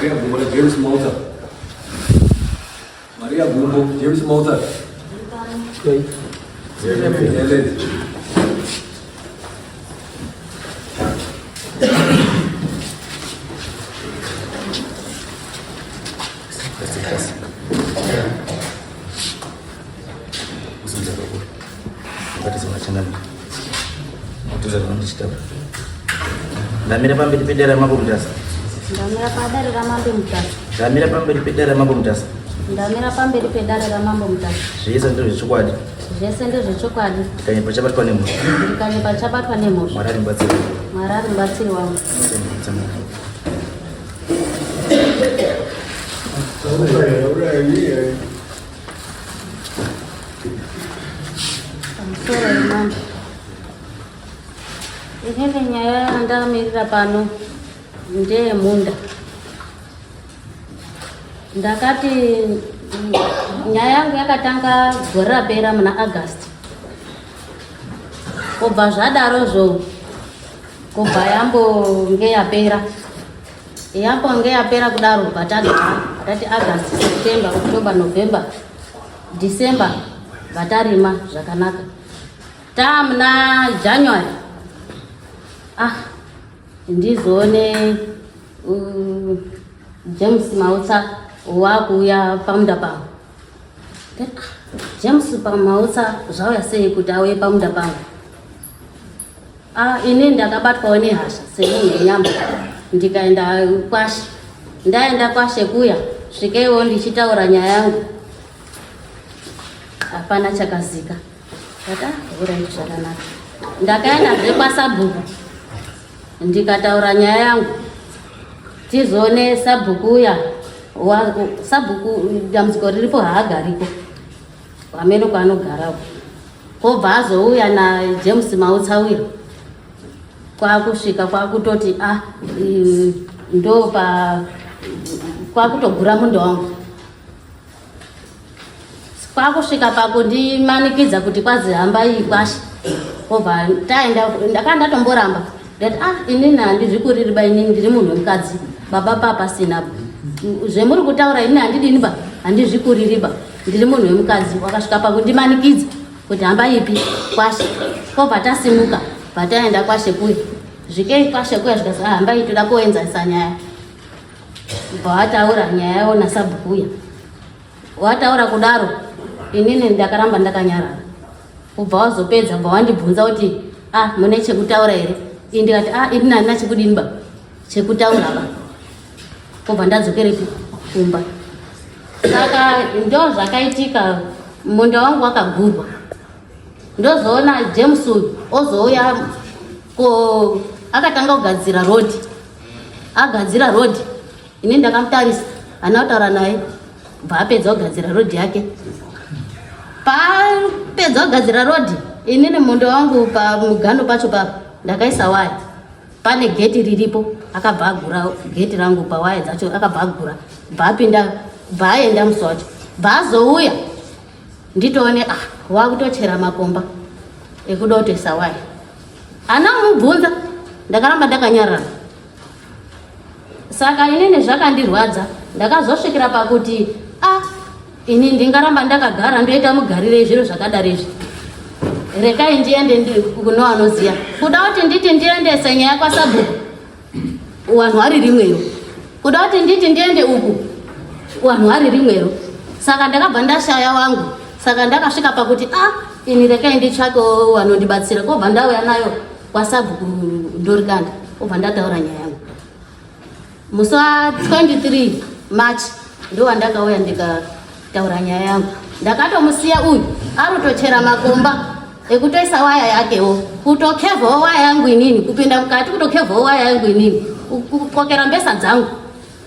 Maria Gumbo na James Mauta. Maria Gumbo, James Mauta. Ndamira pamberi pedare ramambo Mutasa. Ndamira padare ramambo Mutasa. Ndamira pamberi pedare ramambo Mutasa. Ndamira pamberi pedare ramambo Mutasa. Zvese ndezvechokwadi. Zvese ndezvechokwadi. Ndikanyepa chabatwa nemhosva. Ndikanyepa chabatwa nemhosva. Mwari ari mubatsiri. Mwari ari mubatsiri wangu. Pamusoro yemambo. Inini nyaya yandamirira pano ndeyemunda. Ndakati nyaya yangu yakatanga gore rapera muna August. Kubva zvadarozvo kubva yambonge yapera yambonge yapera kudaro bva tagara tati August, September, October, November, December vatarima zvakanaka. Tamuna January ah ndizoone James Mautsa wakuuya pamunda pangu. Ah, James Mautsa zvauya sei kuti auye pamunda pangu? Ah, ini ndakabatwawo nehasha semunhu wenyama ndikaenda kwashe. Ndaenda kwashe kuya svikeiwo ndichitaura nyaya yangu hapana chakazika. Ndakauraiti zvakanaka. Ndakaendazve kwasabhuku ndikataura nyaya yangu tizoone sabhuku uya sabhuku dambudziko riripo haagariko hameno kwaanogara kobva azouya naJames Mautsa uya kwakusvika kwakutoti ah ndopa kwakutogura munda wangu kwakusvika pakundimanikidza kuti kwazi hambai kwashe obva taenda ndakanga ndatomboramba ndati ah inini handizvikuriri ba inini ndiri munhu wemukadzi baba papasina zvemuri kutaura inini handidini ba handizvikuriri ba ndiri munhu wemukadzi wakasvika pakundimanikidza kuti hamba ipi kwashe kobva tasimuka bva taenda kwashe kuya zvikei kwashe kuya zvikazi ah, hambai toda kuenzanisa nyaya bva wataura nyaya yawo nasabhuku uya wataura kudaro inini ndakaramba ndakanyarara kubva wazopedza bva wandibvunza kuti ah mune chekutaura here ini ndikati ah ini handina chekudini ba chekutaura ba kobva ndadzokerepi kumba saka ndo zvakaitika munda wangu wakagurwa ndozoona James uyu ozouya ko akatanga kugadzira road agadzira road ini ndakamutarisa hana kutaura naye bva apedza kugadzira road yake paapedza kugadzira road inini munda wangu pamugano pacho papa ndakaisa waya pane geti riripo akabva agura geti rangu pawaya dzacho akabva agura bva apinda bva aenda musi wacho bva azouya nditoone ah wakutochera makomba ekuda kutoisa waya ana mubvunza ndakaramba ndakanyarara saka inini zvakandirwadza ndakazosvikira pakuti ah ini ndingaramba ndakagara ndoita mugarire zviro zvakadari izvi rekai ndiende kuno anoziva kuda kuti nditi ndiendese nyaya kwasabhuku wanhu wari rimwero kuda kuti nditi ndiende uku wanhu wari rimwero saka ndakabva ndashaya wangu saka ndakasvika pakuti a ah, ini rekai nditsvake wanondibatsira kobva ndauya nayo kwasabhuku ndorikanda kobva ndataura nyaya yangu musi wa 23 March ndowandakauya ndikataura nyaya yangu ndakatomusiya uyu arutochera makomba ekutoisa waya yakewo kutokevhawo waya yangu inini kupinda mukati kutokevhawo waya yangu inini kukokera mbesa dzangu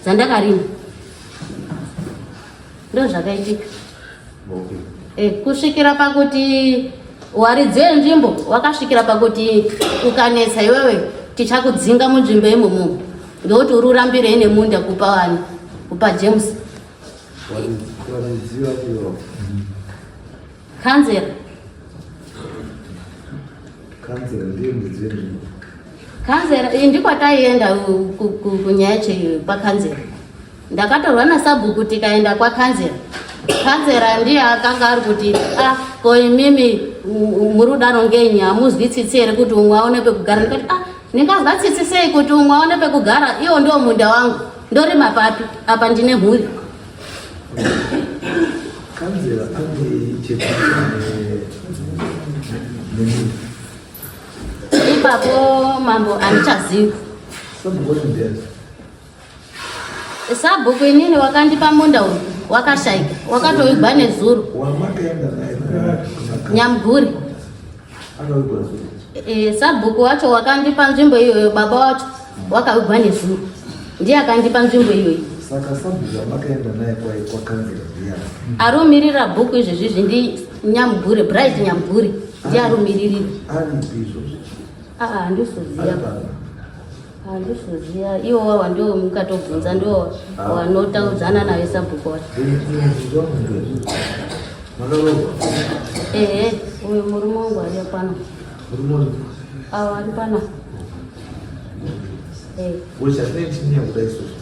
dzandakarima ndozvakaitika okay. E, kusvikira pakuti waridzi wenzvimbo wakasvikira pakuti ukanetsa iwewe tichakudzinga munzvimbo imomo ngekuti uri urambirei nemunda kupa wani kupa James kanzera kanzera iyi ndikwataienda kunyaya chepakanzera. Ndakatorwa nasabhuku tikaenda kwakanzera. Kanzera ndiye akanga ari kuti ah, ko imimi muri kudaro ngenyi hamuzwi tsitsi here kuti umwe aone pekugara? Ndikati ah, ndingazwa tsitsi sei kuti umwe aone pekugara, iwo ndiwo munda wangu, ndorima papi apa ndine mhuri. Kanzera ane chekuita nemunda. Ipapo mambo handichazivi. Sabhuku wacho ndiani? Sabhuku inini wakandipa munda uyu wakashaika, wakatoigwa nezuro. Wamakaenda naye Nyamuguri. Akavigwa zuro. E, sabhuku wacho wakandipa nzvimbo iyoyo, baba wacho wakavigwa nezuro, ndiye akandipa nzvimbo iyoyo. Saka sabhuku wamakaenda naye kwakanzira ndiani? Arumirira bhuku izvezvizvi ndi Nyamuguri, Bright Nyamuguri ndiye arumiririra. Aripi izvozvo? Ah, handizoziva. Ari pano. Handizoziva, iwo wawa ndiwo mukatobvunza ndiwo wanotaudzana naye sabhuku wacho. Makarohwa? Ehe, uyu murume wangu ari pano. Murume uri? Awa ari pano. Eh, Wechatinei chinyaya kudai isusu.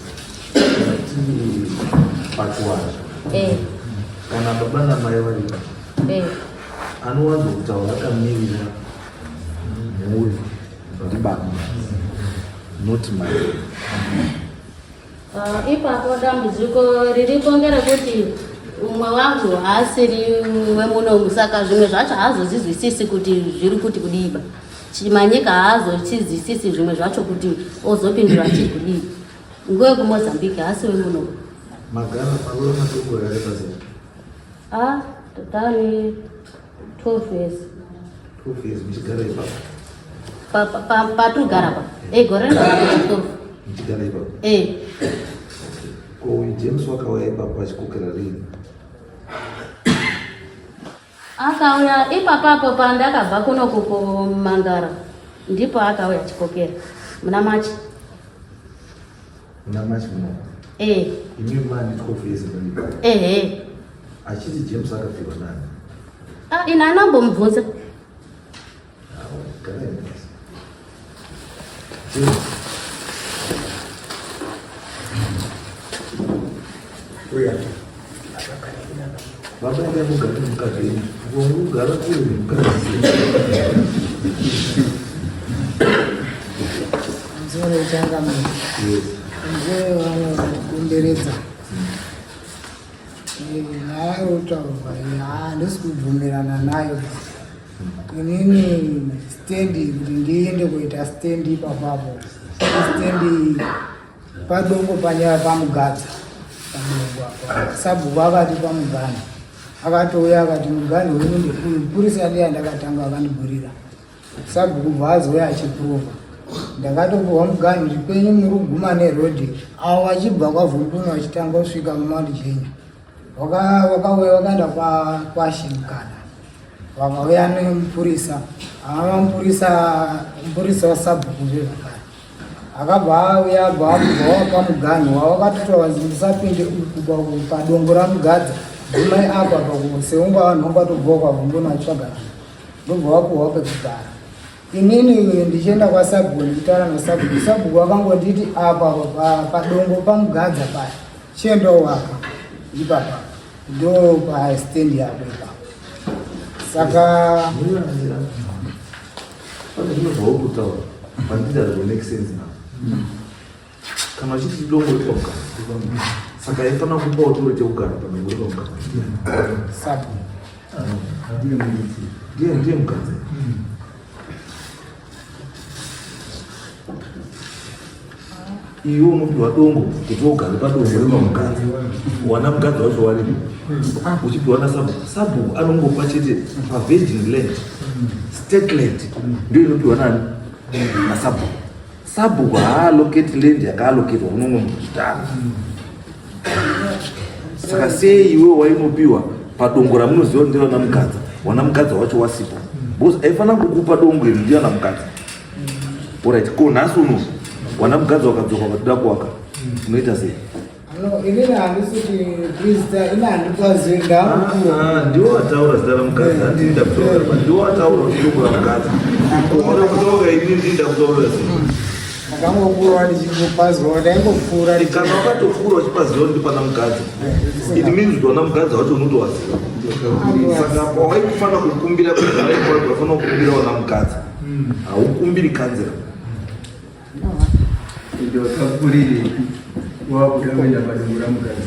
Kana tiri pachiwanza. eh, Kana baba namai varipo. eh. Anowanza kutaura akamirira mhuri ndibaba not mai. Ah, ipapo dambudziko riripo ngerekuti umwe wangu haasiri wemunomu, saka zvimwe zvacho haazozvizwisisi kuti zviri kuti kudii ba. Chimanyika haazochizwisisi zvimwe zvacho kuti ozopindura achiri kudii. Nguwe kuMozambique haasi wemunomu. Magara marora matongo yakareba sei? Ah, tani 12 years. 12 years muchigara ipapo. Patugara pa. Eh, gore rino 12. Muchigara ipapo. Eh. Ko uyu James wakauya ipapo achikokera rini? Akauya ipapapo pandakabva kuno kuMangara, ndipo akauya achikokera muna Machi. Muna Machi muno. Eh, Imi mani 12 years muri. ehe. Achiti James akafirwa nani? Ah, ina anambomubvunza. Garai pasi. James. Uya. Baba endai mugare nemukadzi wenyu. Kugara kure nemukadzi. Nzoro changamire. Yes. Nzoro vanokomberedza. Nyaya yotaurwa iyi handisi kubvumirana nayo. Inini stendi kuti ndiende kuita stendi ipapapo. Stendi padongo panyaya pamugadza. Padongo apa. Sabhuku akati pamugano. Akatouya akati mugano wenyu ndeuyu. Mupurisa ndiye andakatanga akandigurira. Sabhuku bva azouya achipuruvha. Ndakatopuhwa mugano kuti kwenyu muri kuguma nerodhi. Avo vachibva kwaVhumbuna vachitanga kusvika muMount Jenya. Wakauya wakaenda kwaShimukana. Vakauya nemupurisa. Ava mupurisa wasabhuku zvezvakare. Akabva auya abva abva pamuganhu wavakatotaura kuti musapinde uku padongo ramugadza. Gumai apa seunga vanhu vangatobvawo kwaVhumbuna vachitsvaga zvinhu. Ndobva wapuhwa pekugara. Inini ndichienda kwasabhuku ndichitaura nasabhuku. Sabhuku akangonditi apa padongo pamugadza paya. Chiendawo waka ipapa. Ndo pa stand yako ipapo. Saka Mira, mira. Pane zvimwe zvauri kutaura pandiri hazvo make sense now. Kana uchiti dongo riri pamukana. Saka aifanira kupa authority yekugara padongo riri pamukana. sabhuku. Ndiye mukadzi. Iwe unopiwa dongo kuti ugare padongo repamukadzi. Wana mukadzi wacho waripo. Uchipiwa nasabhuku. Sabhuku anongopa chete pavirgin land. State land ndiyo inopiwa nani? Nasabhuku. Sabhuku haallocate land yakaallocatwa kuno mumwe munhu kudhara. Saka sei iwe wainopiwa padongo ramunoziva kuti ndevana mukadzi, wana mukadzi wacho wasipo? Because aifanira kukupa dongo iri ndiana mukadzi. Alright, ko nhasi uno wana mukadzi wakadzoka wakatoda kuwaka unoita sei? No, inini handisi kuti Krista, ini handikwazivi ndakukura. Ah, ndiwo wataura zita ramukadzi, handini ndakutaura, ndiwo wataura kuti dongo ramukadzi. Unoda kutaura inini ndini ndakutaurira sei? Ndakangokura ndichingopazwa ndaingopfuura. Kana wakatopfuura uchipaziva kuti ndipana Mugadza, it means kuti wana Mugadza wacho unotowaziva. Saka pawaikufanira kukumbira kugara ipapo, wafanira kukumbira wana Mugadza, haukumbiri kanzera. Ende wakakurirei wakuda kuenda padongo raMugadza?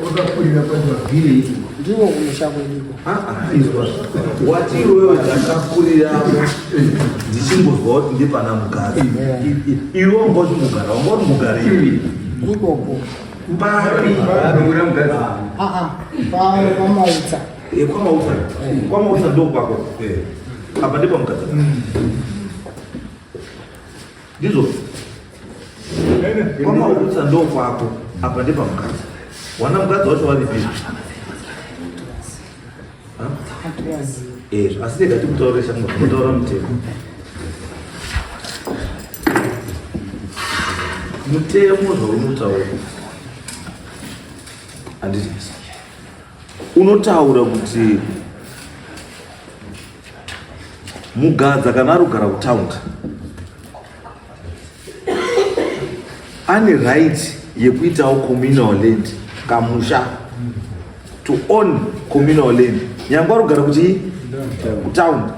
Wakakurira pazvabvirei? Ndiko kumusha kwediko. Izwa, wati iwewe ndakakuriramo ndichimbozwa kuti ndipana Mugadza. Iwe wanga uchimbogara, wanga uri mugarei? Ikoko. Papi? Padongo raMugadza. Aa, paMautsa. KwaMautsa, kwaMautsa ndo kwako. Apa ndipo Mugadza, ndizvo? KwaMautsa ndo kwako, apa ndipo Mugadza. Wana Mugadza wacho varipi? Atiwaziva. Asi rega tikutaurire shamwa zvinotaura mutemo. Mutemo zvaunotaura, handiti unotaura kuti Mugadza kana ari kugara kutaundi ane right yekuitawo communal land, kamusha, to own communal land, nyange ari kugara kuti kutaundi,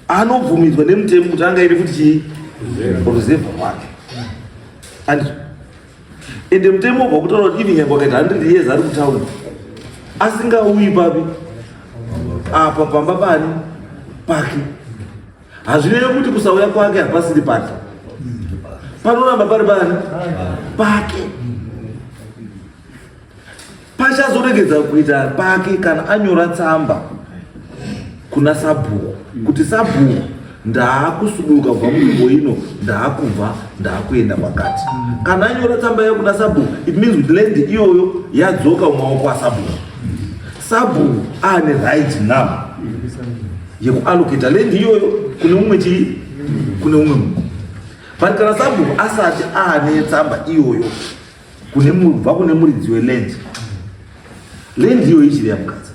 anobvumidzwa nemutemo kuti anga iri futi chii, ruzevha rwake. And ende mutemo wobva kutaura kuti even nyange wakaita 100 years ari kutaundi asingauyi papi apa pamba pani pake, hazvinevi kuti kusauya kwake hapasiri pake, panoramba pari pani pake. Pachazoregedza kuita pake kana anyora tsamba kuna sabhuku kuti, "Sabhuku, ndaakusuduka kubva munzvimbo ino, ndaakubva, ndaakuenda kwakati." Kana anyora tsamba iyo kuna sabhuku, it means kuti land iyoyo yadzoka mumaoko asabhuku. Sabhuku aane right now yekuallocata land iyoyo kune mumwe chii, kune umwe munhu. But kana sabhuku asati aane tsamba iyoyo kune kubva kune muridzi weland, land iyoyo ichiri yaMugadza.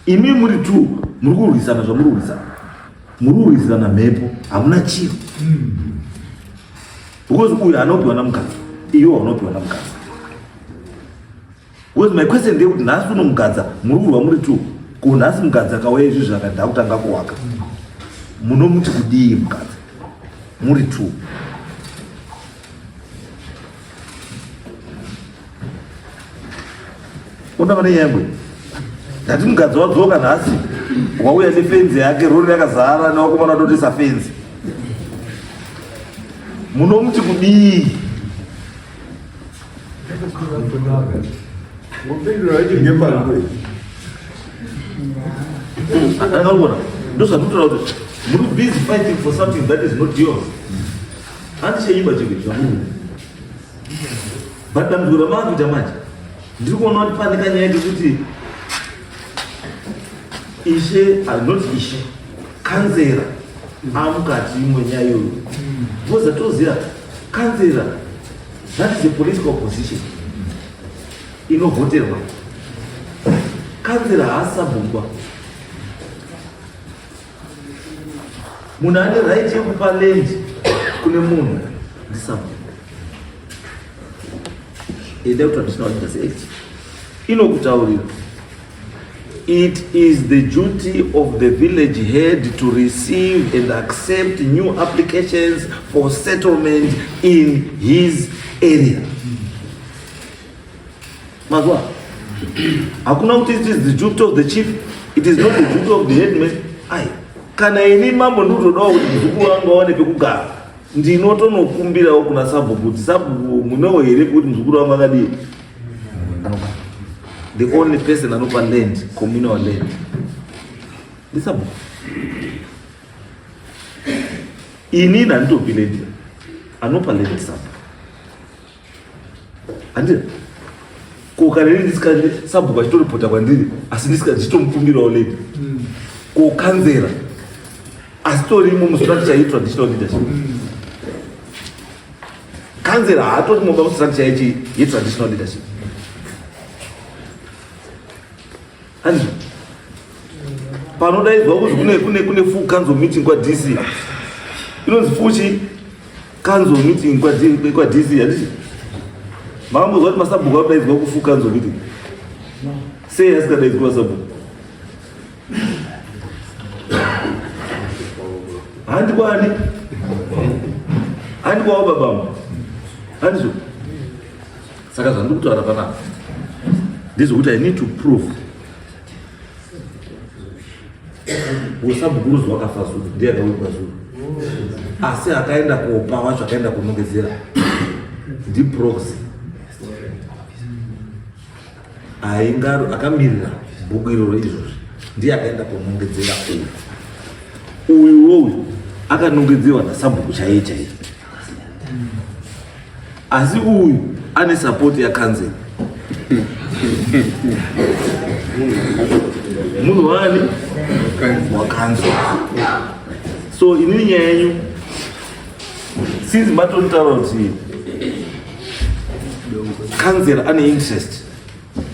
Imi muri two muri kurwisana, zvamuri kurwisana, muri kurwisana mhepo, hamuna chiro, because uyu anopiwa naMugadza, iwe unopiwa naMugadza. Because my question ndeyekuti nhasi uno Mugadza muri kurwa muri two, ko nhasi Mugadza akauya izvi zvaka ndakutanga kuwaka, munomuti kudii Mugadza muri two? Undava nenyaya. Ndati Mugadza wadzoka nhasi, wauya nefenzi yake, rori rakazara nevakomana vatotisa fenzi, munomuti kudii? Ngopindura ngepangwe. Akaona ndozvatinotaura kuti muri busy fighting for something that is not yours. Handichenyimba chimwe zvamuri, but dambudziko ramaakuita manje, ndiri kuona kuti pane kanyaya kekuti ishe, not ishe, kanzera amukati mwenyaya iyoyo, because atoziva kanzera, that is a political position inovhoterwa. Kanzera haasabhukwa. Munhu ane right yekupa land kune munhu ndisabhuku. Enda kuTraditional Leaders Act, inokutaurira: "It is the duty of the village head to receive and accept new applications for settlement in his area." Mazwa, hakuna kuti it is the duty of the chief, it is not the duty of the headman. Ai, kana ini mambo ndikutodawo kuti muzukuru wangu awane pekugara, ndinotonokumbirawo kuna sabhuku kuti, "Sabhuku, munewo here pekuti muzukuru wangu akadii?" Anogara. The only person anopa land, communal land, ndisabhuku. Inini handitopi land, anopa land sabhuku, handina. Ko kana ini ndisikandi, sabhuku achitoripota kwandiri, asi ndichitomukumbirawo land, ko kanzera asitorimo mustructure yetraditional leadership? Kanzera haatorimo mustructure yechi yetraditional leadership, handizvo? Panodaidzwa kuzi kune full council meeting kwaDC. Inonzi fuchi council meeting kwaDC, handiti? Makambozwa kuti masabhuku akudaidzwa kufull council meeting? Sei asikadaidzwi masabhuku? Handi kwani? Handi kwawo babamu? Handizvo? Saka zvandiri kutaura panapa ndezvekuti I need to prove usabhuku ruzi wakafa zuru, ndiye akawigwa zuru, asi akaenda kopa wacho akaenda kunongedzera ndiproxy ainga akamirira bhuku iroro izvozvi, ndiye akaenda kunongedzera uyu. Uyu woyu akanongedzewa nasabhuku chaiye chaiye, asi uyu ane support yakanzeri. Munhu wani wakanzwa. So inini nyaya yenyu, since matonitaura kuti kanzera ane interest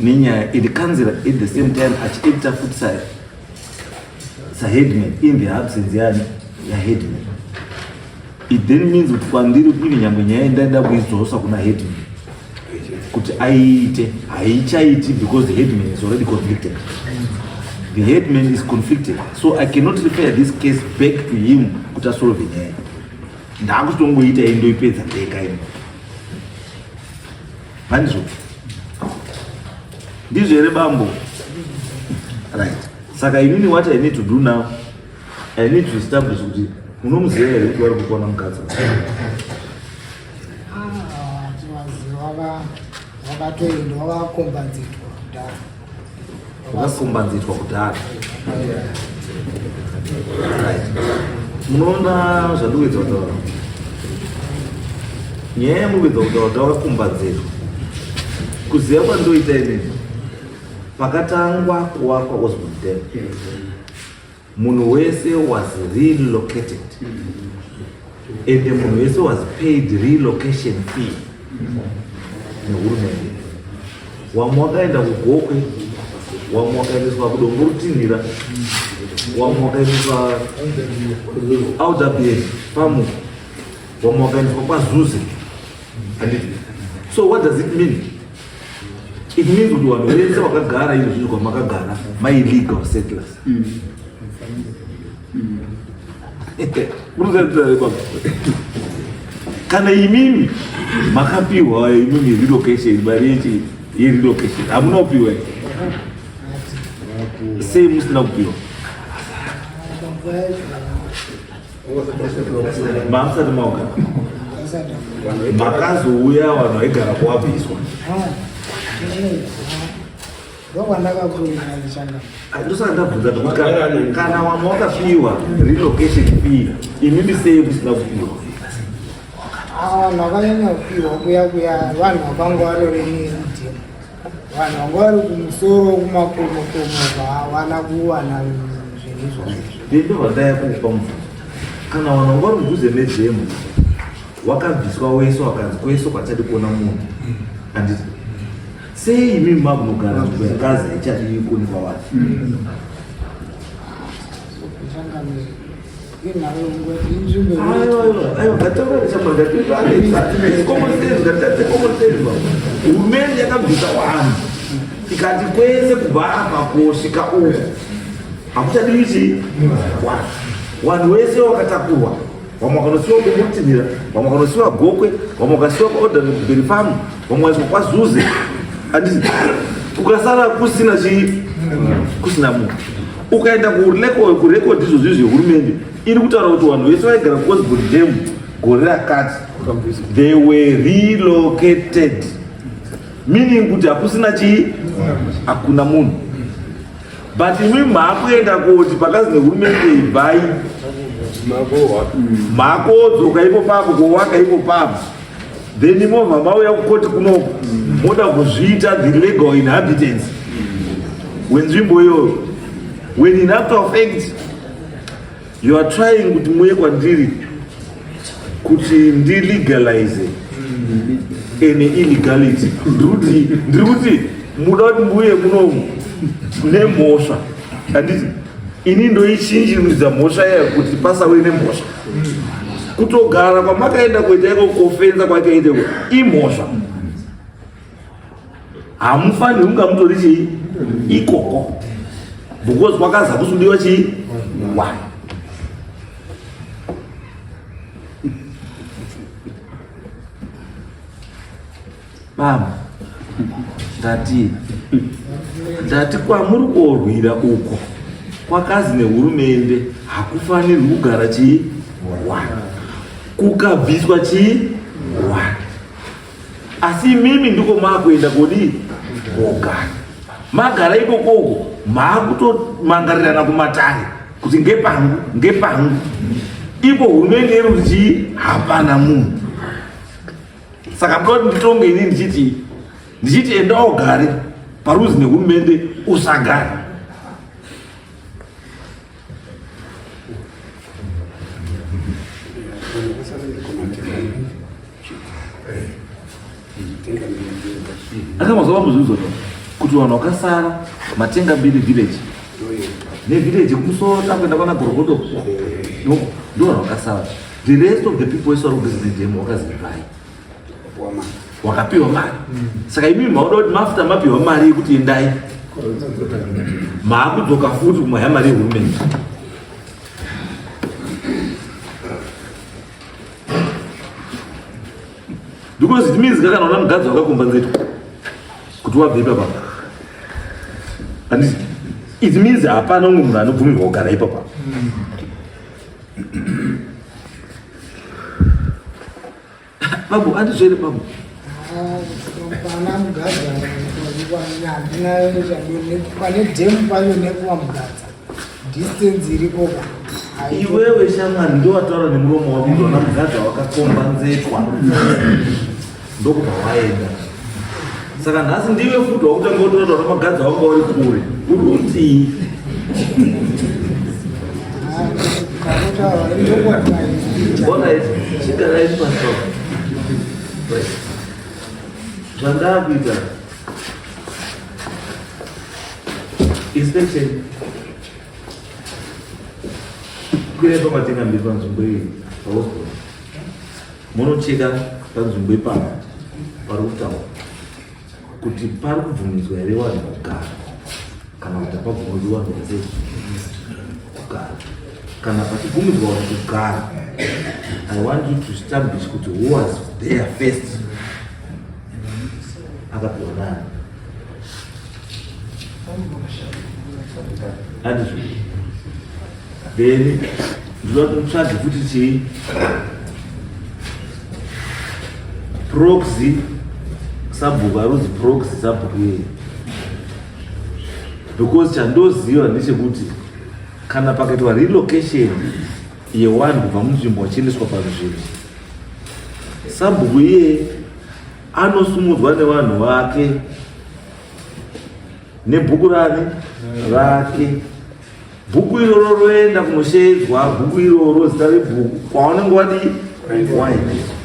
nenyaya, and kanzera at the same time achiacta futi saheadman in the absence yani yaheadman, it then means kuti kwandiri even nyangwe nyaya ndaenda kuidzosa kuna headman kuti aiite, haichaiti because the headman is already conflicted. The headman is conflicted, so I cannot refer this case back to him kuti asolve nyaya. Ndakuchitongoita indoipedza ndega ino. Handizvo? Ndizvo here, bambo? Right. Saka inini what I need to do now, I need to establish kuti unomuziva here kuti vari kukona mukadzi. Ah, tiwaziva, wakatoenda wakakombanzitwa kudhara. Wakakombanzitwa kudhara, right. Munoona zvandikuedza kutaura? Nyaya yamurikuedza kutaura kuti wakakombanzitwa, kuziva kwandoita inini, pakatangwa kuvakwa Osborne Dam, munhu wese was relocated, ende munhu wese was paid relocation fee nehurumende. Wamwe wakaenda kuGokwe, wamwe wakaendeswa kuDombo Rutinhira, wamwe wakaendeswa Alderbian pamu, wamwe wakaendeswa kwaZuze, handiti? So what does it mean? It means kuti vanhu vese vakagara izvo zviri kwamakagara maillegal settlers. Munoziva, kana imimi makapiwa imimi relocation, mari yechi yerelocation hamuna kupiwa here? Sei musina kupiwa? Mamusati maugara, makazouya vanhu vaigara kuwabviswa. Ndokwandakakurira ndichanga. Ndosaka ndabvunza kuti kana wamwe wakapiwa relocation fee, imimi sei musina kupiwa? Vanhu vakanyanya kupiwa kuya kuya vanhu vakanga varori nemutemo. Vanhu vanga vari kumusoro kumakomokomo havana kuwana zvinhu izvozvo. Ndindobva ndaya kukupa mubvunzo: kana vanhu vanga vari mudhuze nedhemu wakabviswa wese, wakanzi kwese kwachadi kuona munhu, handiti? Sei imimi makunogara nzvimbo yakazi haichadii kuonekwa vanhu? Changamire, inhau yekungoti inzvimbo. Aiwa, aiwa, ngataura common sense, ngatitatse common sense baba. Hurumende yakabvisa vanhu ikati kwese kubva apa kosvika uku hakuchadiwi chii, vanhu. Vanhu wese wakatakurwa, vamwe vakanosiwa kuMutinhira, vamwe vakanosiwa Gokwe, vamwe vakasiwa kuAlderbury Farm, vamwe vaiswa kwaZuze, handiti? Kukasara kusina chii, kusina munhu. Ukaenda kurecord izvozvi zvehurumende iri kutaura kuti vanhu vese vaigara kuOsborne Dam gore rakati, they were relocated, meaning kuti hakusina chii, hakuna munhu. But imi maakuenda koti pakazi nehurumende ibvai, makodzoka ipo papo kowaka ipo papo, then movha mauya kukoti kunoku moda kuzviita the legal inhabitants wenzvimbo iyoyo, when in actual fact you are trying kuti muye kwandiri kuti ndilegalize an illegality. Ndiri kuti muda kuti mbuye munomu nemhosva, handiti? Ini ndoichinjirudza mhosva yayo kuti pasave nemhosva. Kutogara kwamakaenda kuita iko kofenza kwakaita iko imhosva. Hamufaniri kunga mutori chii ikoko because kwakaza kusudiwa chii wani. Baba, ndati ndati kwamuri korwira uko kwakazi nehurumende hakufanirwi kugara chii one kukabviswa chii one asi imimi ndiko maakuenda kodii kogara magara ikokoko maakutomangarirana kumatare kuti ngepangu ngepangu ipo hurumende iri kuti chii hapana munhu saka muda kuti nditonge ini ndichiti ndichiti enda ugare paruzi nehurumende usagare akamazova muzvizo kuti vanhu vakasara matenga mbiri village nevillage kumusoro takuenda kwana gorogodo ndo vanhu vakasara The rest of the people wese vari kubusiness demo wakazivai wakapiwa mari saka imimi mauda kuti mafuta mapiwa mari yekuti endai maakudzoka futi kumwaya mari yehurumende because it means kakana una mugadzi wakakombanzetwa kuti wabva ipapa handiti it means hapana umwe munhu anobvumirwa kugara ipapa Babu, andizvere babu. Pana Mugadza handina pane dhemu pacho nekuwa Mugadza distance iripo ka. Iwewe shamwari ndowataura nemuromo wako kuti wana Mugadza wakakomba nzetwa ndokubva waenda. Saka nhasi ndiwe futi wakutanga kutora wana Magadza wanga uri kure uri kutii? Chigarai pasi. Zvandakuita inspection kwira pamatenga mbiri panzvimbo iyi pahospital munocheka panzvimbo ipapa pari kutaura kuti pari kubvumidzwa here vanhu kugara kana kuti hapabvumidzwi vanhu vese kugara kana pachibvumidzwa vanhu kugara i want you to establish kuti who was there first akapiwa nani andizvo then ndinoda kuti mutsvage futi chii proxy sabhuku aruzi proxy sabhuku iyeye because chandoziva ndechekuti kana pakaitwa relocation yewanhu kubva munzvimbo vachiendeswa panzvimbo sabhuku iyeye anosumudzwa nevanhu vake nebhuku rani rake bhuku iroro roenda kunosheedzwa bhuku iroro zita rebhuku kwaunenge wadii waendeswa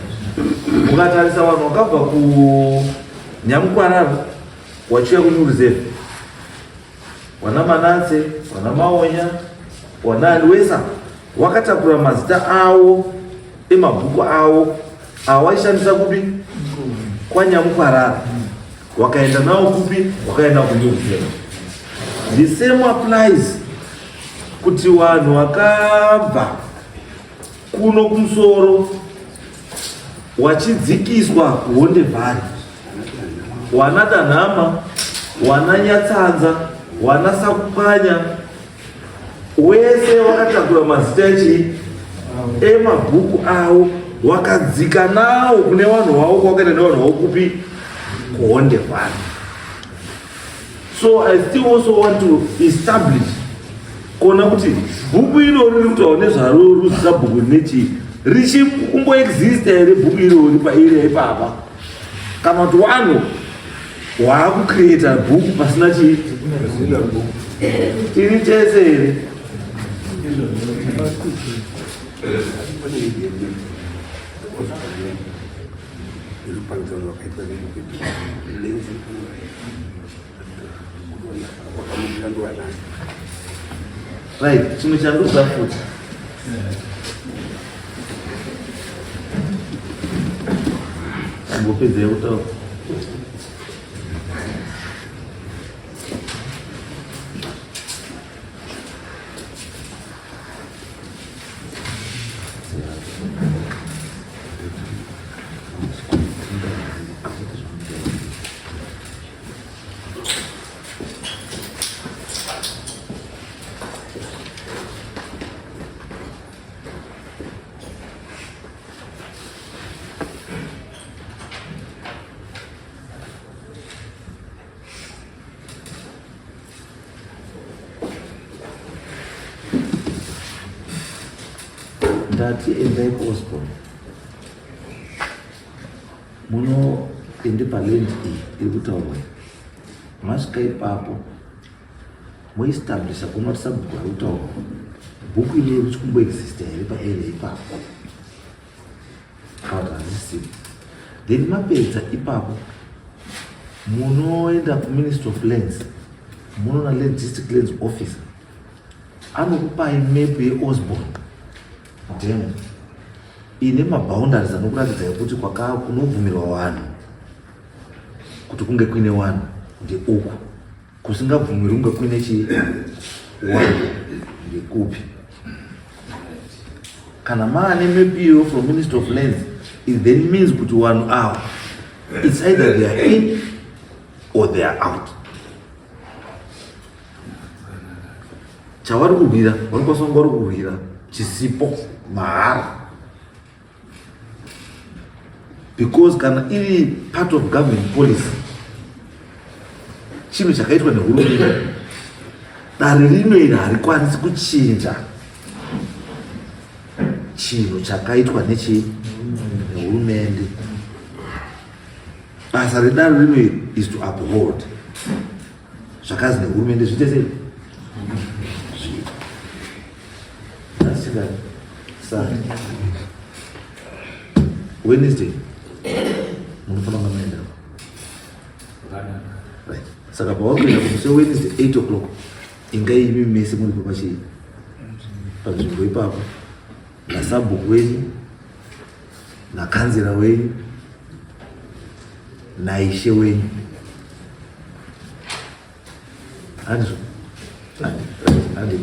mukatarisa vanhu vakabva kunyamukwarara wachiuya kunew reserve wana manatse wana maonya wanaani wesa wakatakura mazita awo emabhuku awo awaishandisa kupi kwanyamukwarara wakaenda nawo kupi wakaenda kunew reserve the same applies kuti vanhu vakabva kuno kumusoro wachidzikiswa kuhonde vhari wana danhama wana nyatsanza wana sakupwanya wese wakatakura mazita echii emabhuku avo wakadzika nawo kune vanhu vavo kwakaenda nevanhu vavo kupi kuhonde vhari so i still also want to establish kuona kuti bhuku irori riri kutaura nezvaro ruzita bhuku rinechii richikumboexista here bhuku irori paarea ipapa kana kuti wanhu waakucreata bhuku pasina chii tiri tese here right chimwe chandoda futi Ingopedzai kutaura. Ndati endai kuOsborne munoende paland iyi iri kutaurwa iyi. Masvika ipapo moestablisa kuona kuti sabhuku ari kutaurwa bhuku ine iri kumboexista here paarea ipapo kana kuti hazisisipo. Then mapedza ipapo munoenda kuMinistry of Lands, munoona Land District Lands Officer anokupai map yeOsborne Dam ine maboundaries anokuratidza yekuti kwaka kunobvumirwa vanhu kuti kunge kuine vanhu ndeuku, kusingabvumirwi kunge kuine chii vanhu ndekupi. Kana maane map iyoyo from Ministry of Lands, it then means kuti vanhu ava it's either they are in or they are out. Chavari kurwira, vanokwanisa kunge vari kurwira chisipo mahara, because kana iri part of government policy, chinhu chakaitwa nehurumende, dare rino iri harikwanisi kuchinja chinhu chakaitwa nechi nehurumende. Basa redare rino iri is to uphold zvakazi nehurumende zviite sei zviitwe. Nhasi Sunday, Wednesday munofanira kunge maenda. Right. Saka pavari kuenda kumusi weWednesday 8 o'clock, ingai imi mese muripo pachii panzvimbo ipapo nasabhuku wenyu nakanzera wenyu naishe wenyu. Handizvo? Handi.